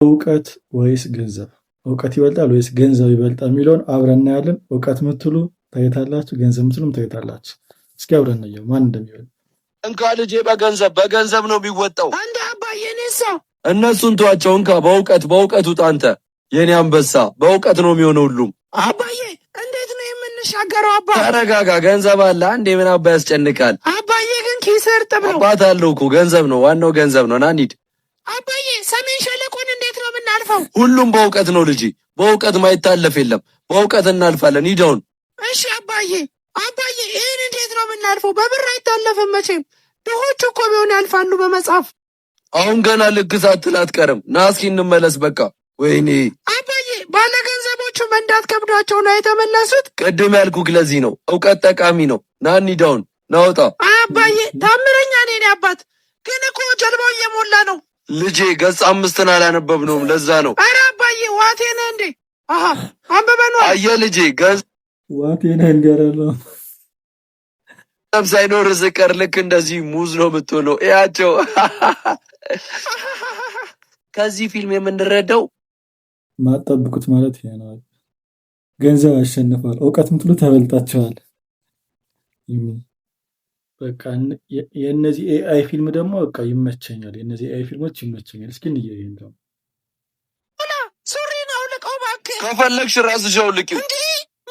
እውቀት ወይስ ገንዘብ? እውቀት ይበልጣል ወይስ ገንዘብ ይበልጣል የሚለውን አብረን እናያለን። እውቀት ምትሉ ታይታላችሁ፣ ገንዘብ ምትሉም ታይታላችሁ። እስኪ አብረን እናየው ማን እንደሚበልጥ። እንካ ልጄ፣ በገንዘብ በገንዘብ ነው የሚወጣው። አንተ አባዬ እኔሳ እነሱን ተዋቸው። እንካ በእውቀት በእውቀት ውጣ አንተ የኔ አንበሳ። በእውቀት ነው የሚሆነው ሁሉም። አባዬ እንዴት ነው የምንሻገረው? አባ ተረጋጋ፣ ገንዘብ አለ። አንዴ ምን አባ ያስጨንቃል? አባዬ ግን ኪስህ እርጥብ ነው። አባት አለው እኮ፣ ገንዘብ ነው ዋናው፣ ገንዘብ ነው። ና እንሂድ። አባዬ ሰሜን ሸለቆን እንዴት ነው የምናልፈው? ሁሉም በእውቀት ነው ልጄ። በእውቀት ማይታለፍ የለም። በእውቀት እናልፋለን። ሂድ አሁን። እሺ አባዬ። አባዬ ይህን እንዴት ነው የምናልፈው? በብር አይታለፍም መቼም። ድሆች እኮ ቢሆን ያልፋሉ በመጽሐፍ። አሁን ገና ልክ ሳትል አትቀርም። ና እስኪ እንመለስ በቃ። ወይኔ አባዬ ባለ ገንዘቦቹ መንዳት ከብዷቸው ነው የተመለሱት። ቅድም ያልኩህ ለዚህ ነው። እውቀት ጠቃሚ ነው። ና እንሂድ አሁን። ና ውጣ። አባዬ ታምረኛ ነህ የኔ አባት። ግን እኮ ጀልባው እየሞላ ነው። ልጄ ገጽ 5ን አላነበብነውም። ለዛ ነው። አረ አባዬ ዋቴ ነህ እንዴ? አሃ አንብበነዋል። አየህ ልጄ ገንዘብ ዋቴ ነህ እንዴ? ያለው ሳይኖር ስቀር ልክ እንደዚህ ሙዝ ነው የምትሆነው። እያቸው። ከዚህ ፊልም የምንረዳው ማጠብቁት ማለት ይሄ ነው። ገንዘብ ያሸንፋል። እውቀት ምትሉ ተበልጣቸዋል። በቃ የእነዚህ AI ፊልም ደግሞ በቃ ይመቸኛል። የእነዚህ AI ፊልሞች ይመቸኛል። እስኪ እንየው ይሄን ደግሞ። ሱሪን አውልቀው እባክህ። ከፈለግሽ ራስሽ አውልቂው። እንዴ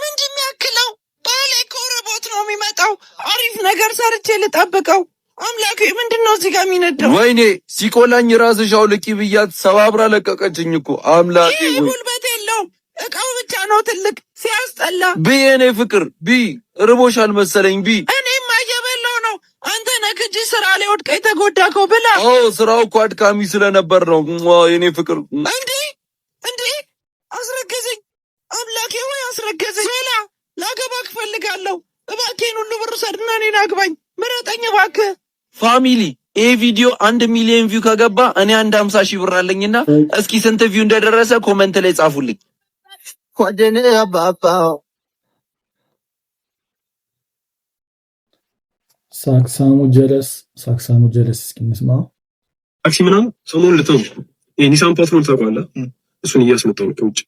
ምንድን የሚያክለው? ባሌ እኮ ርቦት ነው የሚመጣው። አሪፍ ነገር ሰርቼ ልጠብቀው። አምላኬ ምንድን ነው እዚህ ጋር የሚነደው? ወይኔ ሲቆላኝ ራስሽ አውልቂ ብያት ሰባብራ ለቀቀችኝ እኮ አምላኬ። ይህ ወይ ጉልበት የለውም፣ እቃው ብቻ ነው ትልቅ። ሲያስጠላ። ብይ የኔ ፍቅር ብይ፣ ርቦሻል መሰለኝ ብይ። እኔማ እየበላሁ ነው። አንተ ነህ እንጂ ስራ ላይ ወድቀህ የተጎዳከው። ብላ። አዎ ስራው እኮ አድካሚ ስለነበር ነው። የኔ ፍቅር። እንዴ እንዴ፣ አስረገዘኝ! አምላኬ ወይ አስረገዘኝ! ዞላ ላገባህ እፈልጋለሁ። እባክህን ሁሉ ብር ውሰድና እኔን አግባኝ። ምረጠኝ እባክህ። Family፣ ይህ ቪዲዮ 1 ሚሊዮን view ከገባ እኔ አንድ 50,000 ብር አለኝና እስኪ ስንት view እንደደረሰ comment ላይ ጻፉልኝ። ወደን አባባ ሳክሳሙ ጀለስ፣ ሳክሳሙ ጀለስ፣ እስኪ እንስማ። ታክሲ ምናምን ሰሞኑን ልተው፣ ኒሳን ፓትሮል ታውቀዋለህ? እሱን እያስመጣሁ ነው ከውጭ።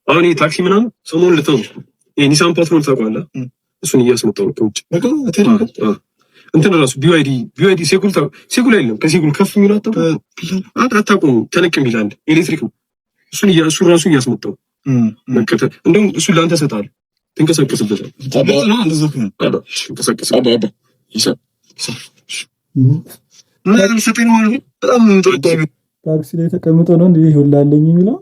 አሁን ይሄ ታክሲ ምናምን ሰሞኑን ልተው፣ ኒሳን ፓትሮል ታውቀዋለህ? እሱን እያስመጣሁ ነው ከውጭ። እንትን ራሱ ቢዋይዲ፣ ቢዋይዲ ሴኩል፣ ሴኩል አይደለም፣ ከሴኩል ከፍ የሚለው አታውቀውም። ተለቅ የሚል አንድ ኤሌክትሪክ ነው። እሱን እሱን ራሱ እያስመጣሁ እንደውም እሱን ለአንተ እሰጥሃለሁ። ትንቀሳቀስበታል። ትንቀሳቀስበታል። ታክሲ ላይ ተቀምጦ ነው እንዲህ ሁላለኝ የሚለው።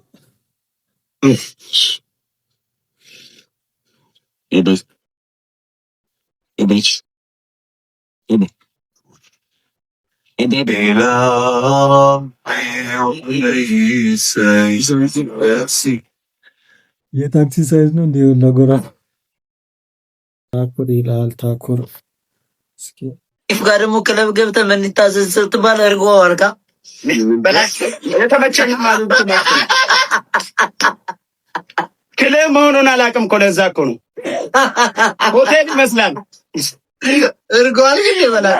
የታክሲ size ነው እንዲህ ሁላ ጎራ ታኩር ይላል። ታኩር እስኪ ጋር ደግሞ ክለብ ገብተህ ምን ታዘዝ ስትባል እርጎ አልካ። የተመቸኝ ክለብ መሆኑን አላውቅም እኮ፣ ለዛ እኮ ነው፣ ሆቴል ይመስላል። እርጎ አልክ ይበላል።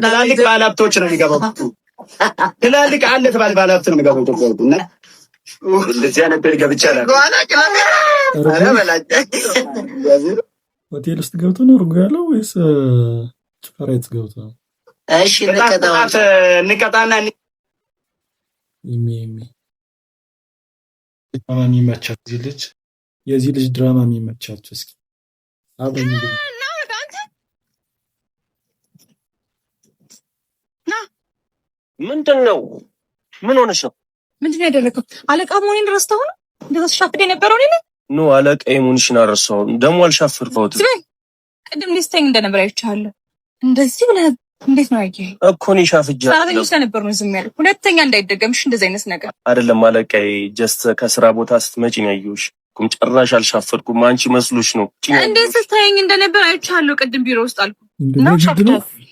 ትላልቅ ባለሀብቶች ነው የሚገባው። ትላልቅ አለ ተባለ ባለሀብት ነው የሚገባው ኢትዮጵያ ውስጥ እና እንደዚህ አይነት ቤት ገብቼ አላውቅም። ሆቴል ውስጥ ገብቶ ነው እርጎ ያለው ወይስ ጭፈራ ቤት ገብቶ ነው? እሺ እንቀጣው። እንቀጣና የሚ የሚ ድራማ የሚመቻችሁ፣ የዚህ ልጅ ድራማ የሚመቻችሁ እስኪ አብረን እንግዲህ። ምንድን ነው? ምን ሆነሽ ነው? ምንድን ነው ያደረገው? አለቃ መሆኔን ረስተው ነው እንደዛ ሲሻፍድ የነበረው እኔ ነኝ። No፣ አለቃ መሆንሽን አልረሳሁም። ደግሞ አልሻፈርኩትም። ዝም በል። ቅድም ሊስተኝ እንደነበር አይቻለሁ። እንደዚህ ብለህ እንዴት ነው ያየኸኝ? እኮ እኔ ሻፍጃ ሰራተኞች ስለነበሩ ነው ዝም ያልኩት። ሁለተኛ እንዳይደገምሽ እንደዚህ አይነት ነገር። አይደለም አለቃዬ፣ just ከስራ ቦታ ስትመጪ ነው ያየሁሽ። ቁም ጭራሽ አልሻፈርኩም። አንቺ መስሎሽ ነው። እንዴት ስታየኝ እንደነበር አይቻለሁ። ቅድም ቢሮ ውስጥ አልኩ እንደ ነው ንግድ ነው። ሻፍዳል።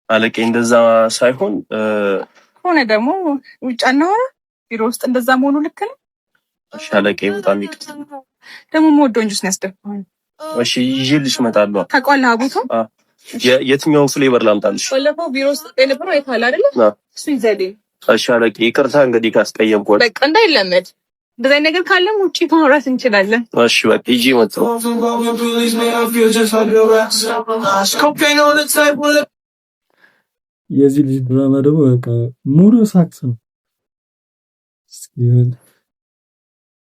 አለቃዬ እንደዛ ሳይሆን ሆነ ደግሞ ውጭ አናወራ። ቢሮ ውስጥ እንደዛ መሆኑ ልክ ነው? እሺ አለቃዬ፣ በጣም ይቅርታ። ደግሞ የምወደውን ጁስ ነው ያስደፋኸኝ። እሺ ይዤልሽ እመጣለሁ። ታውቀዋለህ ቦታው? አ የትኛውን flavor ላምጣልሽ? ባለፈው ቢሮ ውስጥ የነበረው አይተሃል አይደለ? እሱ ይዘልኝ። እሺ አለቂ፣ ይቅርታ እንግዲህ ካስቀየምኩት። በቃ እንዳይለመድ፣ እንደዚህ አይነት ነገር ካለም ውጪ ማውራት እንችላለን። እሺ በቃ ይዤ መጣሁ። የዚህ ልጅ ድራማ ደግሞ በቃ ሙሉ ሳክስ ነው። እስኪ ይሁን።